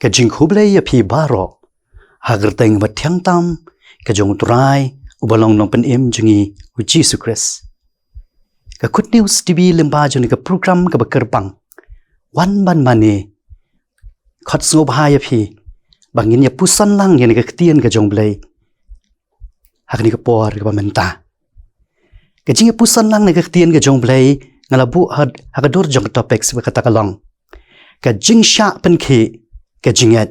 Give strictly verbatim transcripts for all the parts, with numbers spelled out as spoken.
Ka jingkhublei ïa phi baroh ha ka kyrteng ba thiang tam ka jong U Trai uba long Nongpynim jong ngi U Jisu Khrist. Ka Good News T V lyngba jong kane ka program kaba kyrpang Wan Ban Mane, khot sngewbha ïa phi ba ngin ïa puson lang ïa kane ka ktien ka jong U Blei ha kane ka por kaba mynta. Ka jingïapuson lang na ka ktien ka jong U Blei nga la buh ha, ha ka dur jong ka topic kaba kata ka long: Ka jingshah pynkhih ka jingngeit.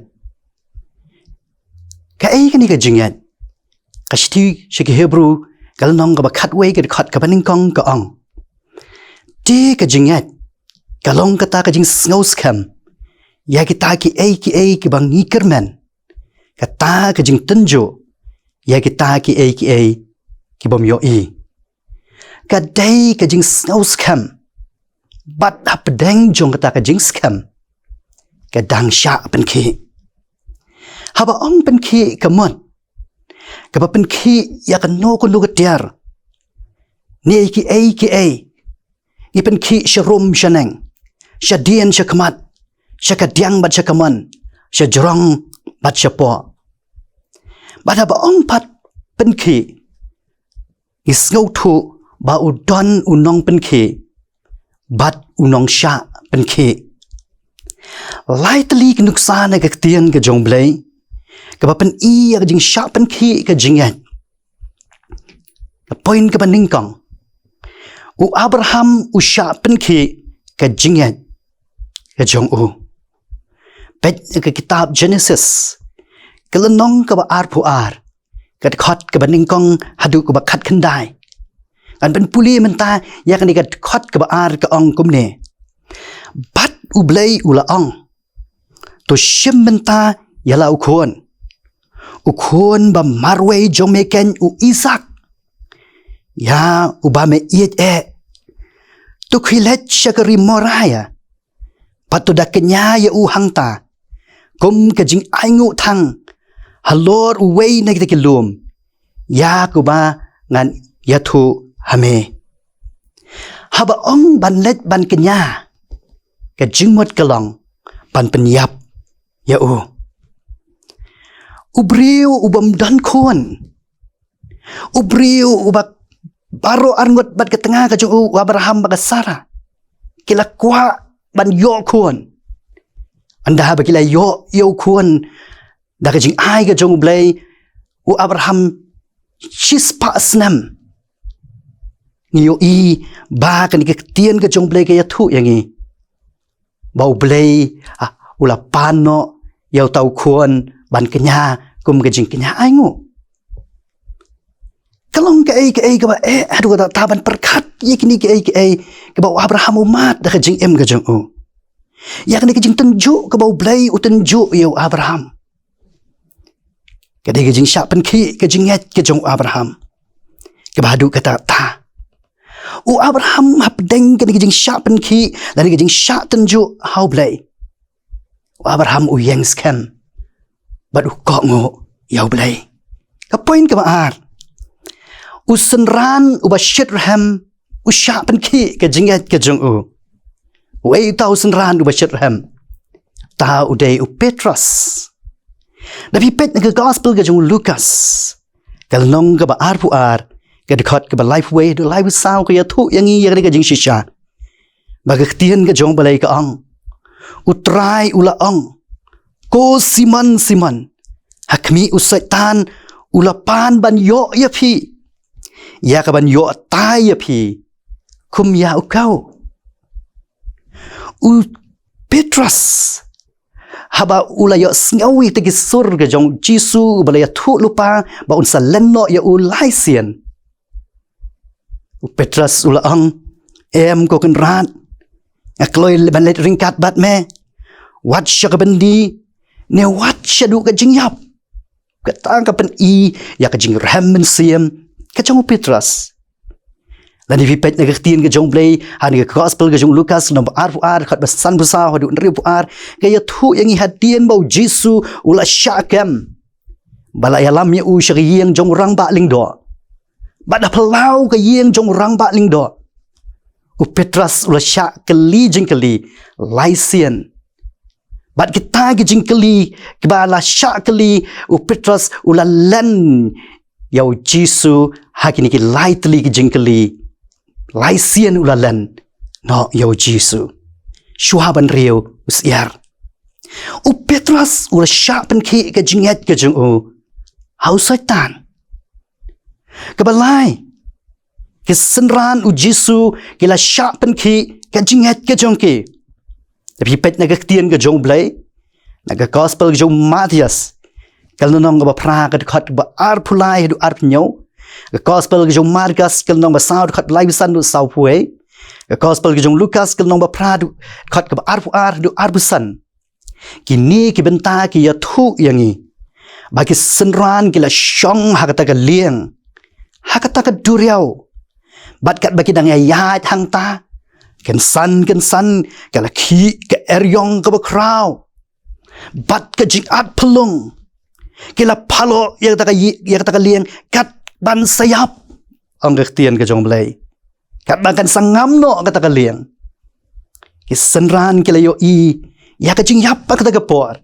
Kaei kane ka jingngeit? Ka shithi sha ki Hebru ka lynnong kaba khatwei ka dkhot kaba nyngkong ka ong: Te ka jingngeit ka long kata ka jingsngewskhem ïa kita kiei kiei kiba ngi kyrmen, kata ka jingtynjuh ïa kita kiei kiei kibym ïohi. Ka dei ka jingsngewskhem, bad hapdeng jong kata ka jingskhem ka dang shah pynkhih. Haba ong pynkhih ka mut kaba pynkhih ïa kano kano ka tiar. Ngi kiei kiei ngi pynkhih sha rum sha neng, sha dien sha khmat, sha kadiang bad sha kamon, sha jrong bad sha poh. Bad haba ong pat pynkhih, ngi sngewthuh ba u don u nongpynkhih bad u nongshah pynkhih. Lai tylli ki nuksa na ka ktien ka jong U Blei kaba pyni ïa ka jingshah pynkhih ka jingngeit. Ka point kaba nyngkong, u Abraham u shah pynkhih ka jingngeit ka jong u. Peit ka kitab Genesis ka lynnong kaba arphew ar, ka dkhot kaba nyngkong haduh kaba khatkhyndai. Ngan pynpule mynta ïa kane ka dkhot kaba ar, ka ong kumne: Bad U Blei u la ong, to shim mynta ïa la u khun, u khun ba marwei jong me keiñ u Isaak, ïa uba me ïeit eh. To khie leit sha ka ri Moria, bad to da kñia ïa u hangta kum ka jingainguh thang halor uwei na kita ki lum, ïa kaba ngan ïathuh ha me. Haba ong ban leit ban kñia, ka jingmut ka long ban pynïap ïa u. U briew u bym don khun, u briew uba baroh arngut bad ka tnga ka jong u, u Abraham bad ka Sara, ki la kwah ban ïoh khun. Ynda haba ki la ïoh ïa u khun da ka jingai ka jong U Blei, u Abraham shispah snem. Ngi ïohi ba kane ka ktien ka jong U Blei ka ïathuh ïa ngi ba U Blei, ah, u la pan noh ïa uta u khun ban kñia kum ka jingkñia ainguh. Ka long kaei kaei kaba eh haduh katta ban pyrkhat ïa kine kiei kiei kaba u Abraham u mad da ka jingim ka jong u, ïa kane ka jingtynjuh kaba U Blei u tynjuh ïa u Abraham. Ka dei ka jingshah pynkhih ka jingngeit ka jong u Abraham kaba haduh katta. U Abraham hapdeng kane ka jingshah pynkhih lane ka jingshah tynjuh ha U Blei, u Abraham u ïeng skhem bad u kohnguh ïa U Blei. Ka point kaba ar, u synran uba shitrhem u shah pynkhih ka jingngeit ka jong u. Uei uta u synran uba shitrhem? Uta u dei u Petros. Da phi peit na ka gospel ka jong u Lukas, ka lynnong kaba arphew ar, ka dkhot kaba laiphew wei haduh laiphew saw, ka ïathuh ïa ngi ïa kane ka jingshisha. Ba ka ktien ka jong U Blei ka ong, U Trai u la ong, ko Simon, Simon, ha khmih u Soitan u la pan ban ïoh ïa phi, ïa kaban ïoh tai ïa phi kum ïa u khaw. U Petros, haba u la ïohsngew ïa kita ki sur ka jong u Jisu ba la ïathuh lypa ba un sa len noh ïa u lai sien, u Petros u la ong, em ko Kynrad, nga kloi ban leit ryngkat bad me, wat sha ka byndi ne wat shaduh ka jingïap. Kata ka pyni ïa ka jingrhem mynsiem ka jong u Petros. Lada phi peit na ka ktien ka jong U Blei ha kane ka gospel ka jong u Lukas, lynnong ba arphew ar, dkhot ba sanphew saw haduh hynriewphew ar, ka ïathuh ïa ngi hadien ba u Jisu u la shah kem, ba la ïalam ïa u sha ka ïing jong u rangbah lyngdoh. Bad ha phyllaw ka ïing jong u rangbah lyngdoh, u Petros u la shah kylli jingkylli lai sien. Bad kita ki jingkylli, kiba la shah kylli, u Petros u la len ïa u Jisu ha kine ki lai tylli ki jingkylli. Lai sien u la len noh ïa u Jisu. Shuwa ban riew u syiar, u Petros u la shah pynkhih ka jingngeit ka jong u ha u Soitan. Kaba lai, ki synran u Jisu ki la shah pynkhih ka jingngeit ka jong ki. Te phi peit na ka ktien ka jong u Blei, na ka gospel ka jong u Mathaios, ka lynnong kaba phra, ka dkhot kaba arphew lai haduh arphew hynñiew. Ka gospel ka jong u Markos, ka lynnong ba saw, dkhot ba laiphew san haduh sawphew wei. Ka gospel ka jong u Lukas, ka lynnong ba phra, dkhot kaba arphew ar haduh arphew san. Kine ki bynta ki ïathuh ïa ngi ba ki synran ki la shong ha kata ka lieng, ha kata ka duriaw. Bad katba ki dang ïaid hangta, kynsan kynsan ka la khih ka eriong kaba khraw. Bad ka jingat phyllung, ki la phaloh ïa kata ka yi-, ïa kata ka lieng kat ban sa ïap, ong ka ktien ka jong u Blei. Katba kan sa ngam noh kata ka lieng, ki synran ki la ïohi ïa ka jingïap ha kata ka por.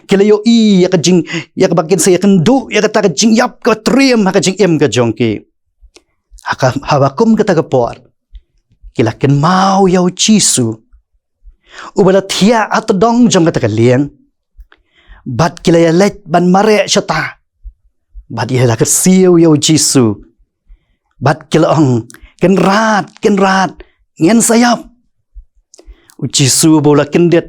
Ki la ïohi ïa ka jing, ïa kaba kin sa ïakynduh ïa kata ka jingïap kaba triem ha ka jingim ka jong ki. Ha ka, haba kum kata ka por, ki la kynmaw ïa u Jisu uba la thiah ha tdong jong kata ka lieng. Bad ki la ïaleit ban mareh shata, bad ïa la kyrsiew ïa u Jisu. Bad ki la ong, "Kynrad, Kynrad, ngin sa ïap." U Jisu ba u la kyndit,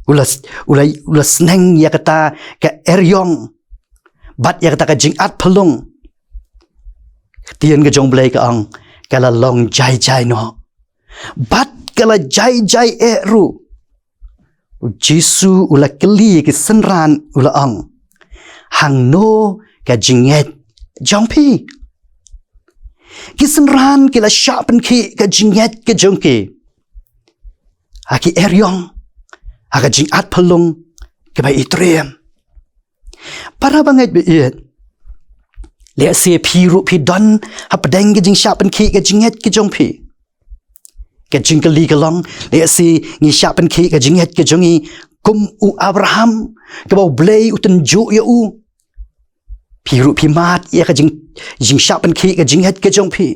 u la, u la, u la sneng ïa kata ka eriong bad ïa kata ka jingat phyllung. Ktien ka jong u Blei ka ong, ka la long jai jai noh. Bad ka la jai jai eh ruh. U Jisu u la kylli ki synran, u la ong, "Hangno ka jingngeit jong phi?" Ki synran ki la shah pynkhih ka jingngeit ka jong ki ha ki eriong, ha ka jingat phyllung kaba i triem. Para bangeit ba ïeit, lehse phi ruh phi don hapdeng ka jingshah pynkhih ka jingngeit ka jong phi. Ka jingkylli ka long, lehse ngi shah pynkhih ka jingngeit ka jong ngi kum u Abraham, kaba u Blei u tynjuh ïa u. Phi ruh phi mad ïa ka jing, jingshah pynkhih ka jingngeit ka jong phi.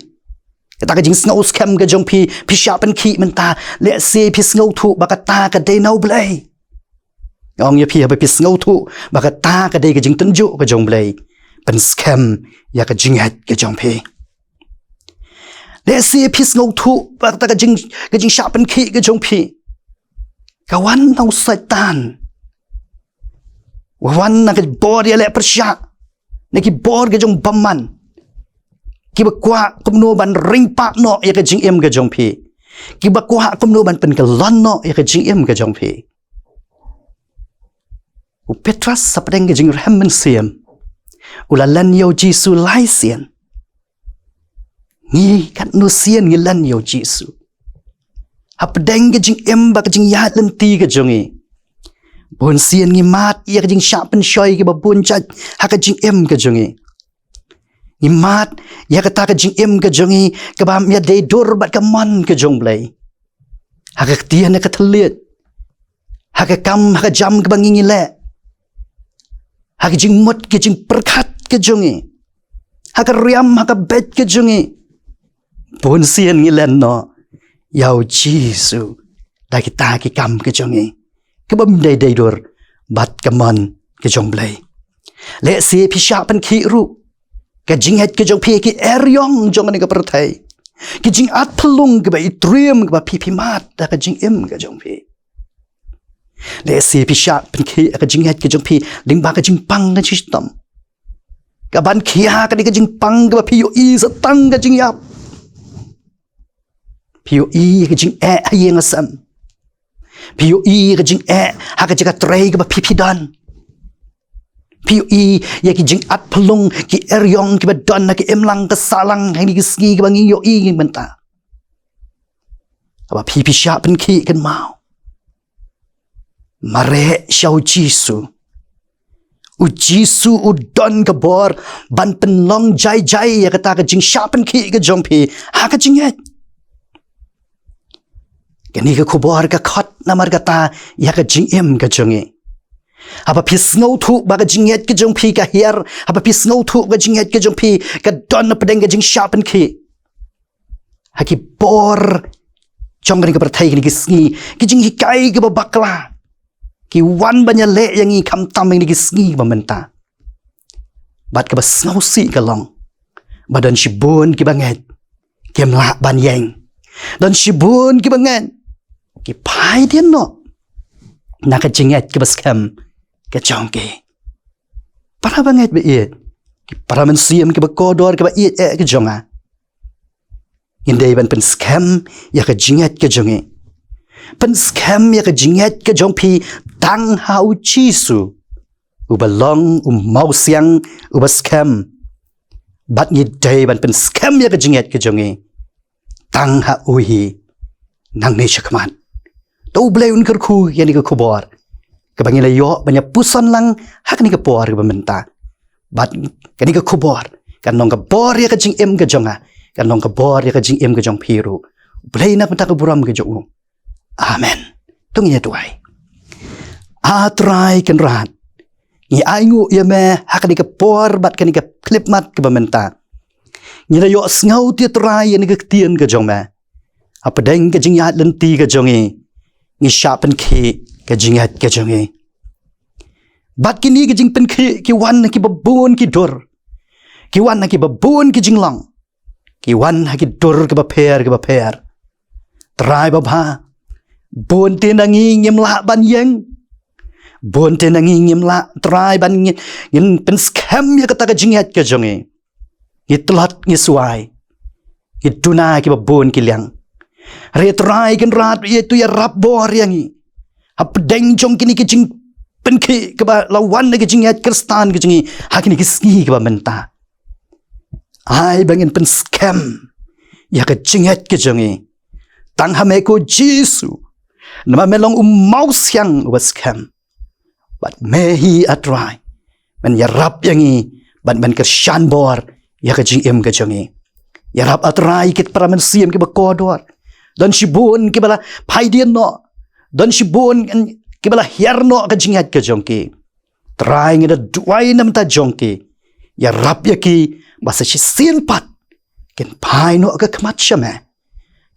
Kata ka jingsngew skhem ka jong phi, phi shah pynkhih mynta, lehse phi sngewthuh ba kata ka dei na u Blei. Ong ïa phi, haba phi sngewthuh ba kata ka dei ka jingtynjuh ka jong u Blei, pynskhem ïa ka jingngeit ka jong phi. Lehse phi sngewthuh ba kata ka jing, ka jingshah pynkhih ka jong phi ka wan na u Soitan, wan na ka bor ïaleh pyrshah, na ki bor ka jong u bymman, kiba kwah kumno ban ringpah noh ïa ka jingim ka jong phi, kiba kwah kumno ban pynkyllon noh ïa ka jingim ka jong phi. U Petros hapdeng ka jingrhem mynsiem u la len ïa u Jisu lai sien. Ngi katno sien ngi len ïa u Jisu hapdeng ka jingim bad ka jingïaid lynti ka jong ngi? Bun sien ngi mad ïa ka jingshah pynshoi kaba bun jait ha ka jingim ka jong ngi. Ngi mad ïa kata ka jingim ka jong ngi kaba ym ïadei dur bad ka mon ka jong u Blei. Ha ka ktien, ha ka thylliej, ha ka kam, ha ka jam kaba ngi ngi leh, ha ka jingmut ka jingpyrkhat ka jong ngi, ha ka riam ha ka beit ka jong ngi. Bun sien ngi len noh ïa u Jisu da kita ki kam ka jong ngi kaba ym dei dei dur bad ka mon ka jong u Blei. Lehse phi shah pynkhih ruh ka jingngeit ka jong phi ha ki eriong jong kane ka pyrthei, ki jingat phyllung kiba i triem kiba phi phi mad ha ka jingim ka jong phi. Lehse phi shah pynkhih ha ka jingngeit ka jong phi lyngba ka jingpang ka jingshitom, kaban khia kane ka jingpang kaba phi ïohi sa tang ka jingïap. Phi ïohi ka jingeh ha ïing ha sem. Phi ïohi ka jingeh ha ka jaka trei kaba phi phi don. Phi ïohi ïa ki jingat phyllung, ki eriong kiba don ha ka imlang ka sahlang ha kine ki sngi kiba ngi ïohi mynta. Haba phi phi shah pynkhih, kynmaw, mareh sha u Jisu. U Jisu u don ka bor ban pynlong jai jai ïa kata ka jingshah pynkhih ka jong phi ha ka jingngeit. Kane ka khubor ka khot namar kata ïa ka jingim ka jong ngi. Haba phi sngewthuh ba ka jingngeit ka jong phi ka hiar, haba phi sngewthuh ba ka jingngeit ka jong phi ka don hapdeng ka jingshah pynkhih, ha ki por jong kane ka pyrthei kine ki sngi, ki jinghikai kiba bakla ki wan ban ïaleh ïa ngi khamtam ïa kine ki sngi ba mynta. Bad kaba sngewsih ka long ba don shibun kiba ngeit kim lah ban ïeng. Don shibun kiba ngeit ki phai dien noh na ka jingngeit kaba skhem ka jong ki. Para bangeit ba ïeit, ki para mynsiem kiba kordor kiba ïeit eh ka jong nga, ngin dei ban pynskhem ïa ka jingngeit ka jong ngi. Pynskhem ïa ka jingngeit ka jong phi tang ha U Jisu, uba long u mawsiang uba skhem. Bad ngi dei ban pynskhem ïa ka jingngeit ka jong ngi tang ha u hi nangne shakhmat. To U Blei un kyrkhu ïa kane ka khubor kaba ngi la ïoh ban ïa puson lang ha kane ka por kaba mynta. Bad kane ka khubor kan long ka bor ïa ka jingim ka jong nga, kan long ka bor ïa ka jingim ka jong phi ruh. U Blei na ka bynta ka burom ka jong u. Amen. To ngin ïa duwai. A Trai Kynrad, ngi ainguh ïa me ha kane ka por bad kane ka khyllipmat kaba mynta. Ngi la ïohsngew te Trai ïa kane ka ktien ka jong me. Hapdeng ka jingïaid lynti ka jong ngi, ngi shah pynkhih ka jingngeit ka jong ngi. Bad kine ki jingpynkhih ki wan ha kiba bun ki dur, ki wan ha kiba bun ki jinglong, ki wan ha ki dur kiba pher kiba pher. Trai babha, bun te na ngi ngim lah ban ïeng. Bun te na ngi ngim lah Trai ban ngin, ngin pynskhem ïa kata ka jingngeit ka jong ngi. Ngi tlot ngi swai, ngi duna kiba bun ki liang. Hynrei Trai Kynrad, ïa to ïarap bor ïa ngi hapdeng jong kine ki jingpynkhih kiba la wan na ka jingngeit Khristan ka jong ngi ha kine ki sngi kiba mynta. Ai ba ngin pynskhem ïa ka jingngeit ka jong ngi tang ha me ko Jisu, namar me long u mawsiang uba skhem. Bad me hi A Trai, men ïarap ïa ngi bad men kyrshan bor ïa ka jingim ka jong ngi. Ïarap A Trai ki para mynsiem kiba kordor. Don shibun kiba la phai dien noh, don shibun kiba la hiar noh ka jingngeit ka jong ki. Trai ngi da duwai na ka bynta jong ki. Ïarap ïa ki ba sa shisien pat kin phai noh ha ka khmat sha me,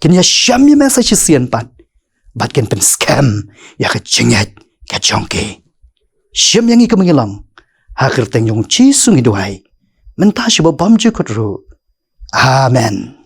kin ïashem ïa me sa shisien pat, bad kin pynskhem ïa ka jingngeit ka jong ki. Shim ïa ngi kum ngi long, ha ka kyrteng jong U Jisu ngi duwai, mynta sha ba bymjukut ruh. Amen.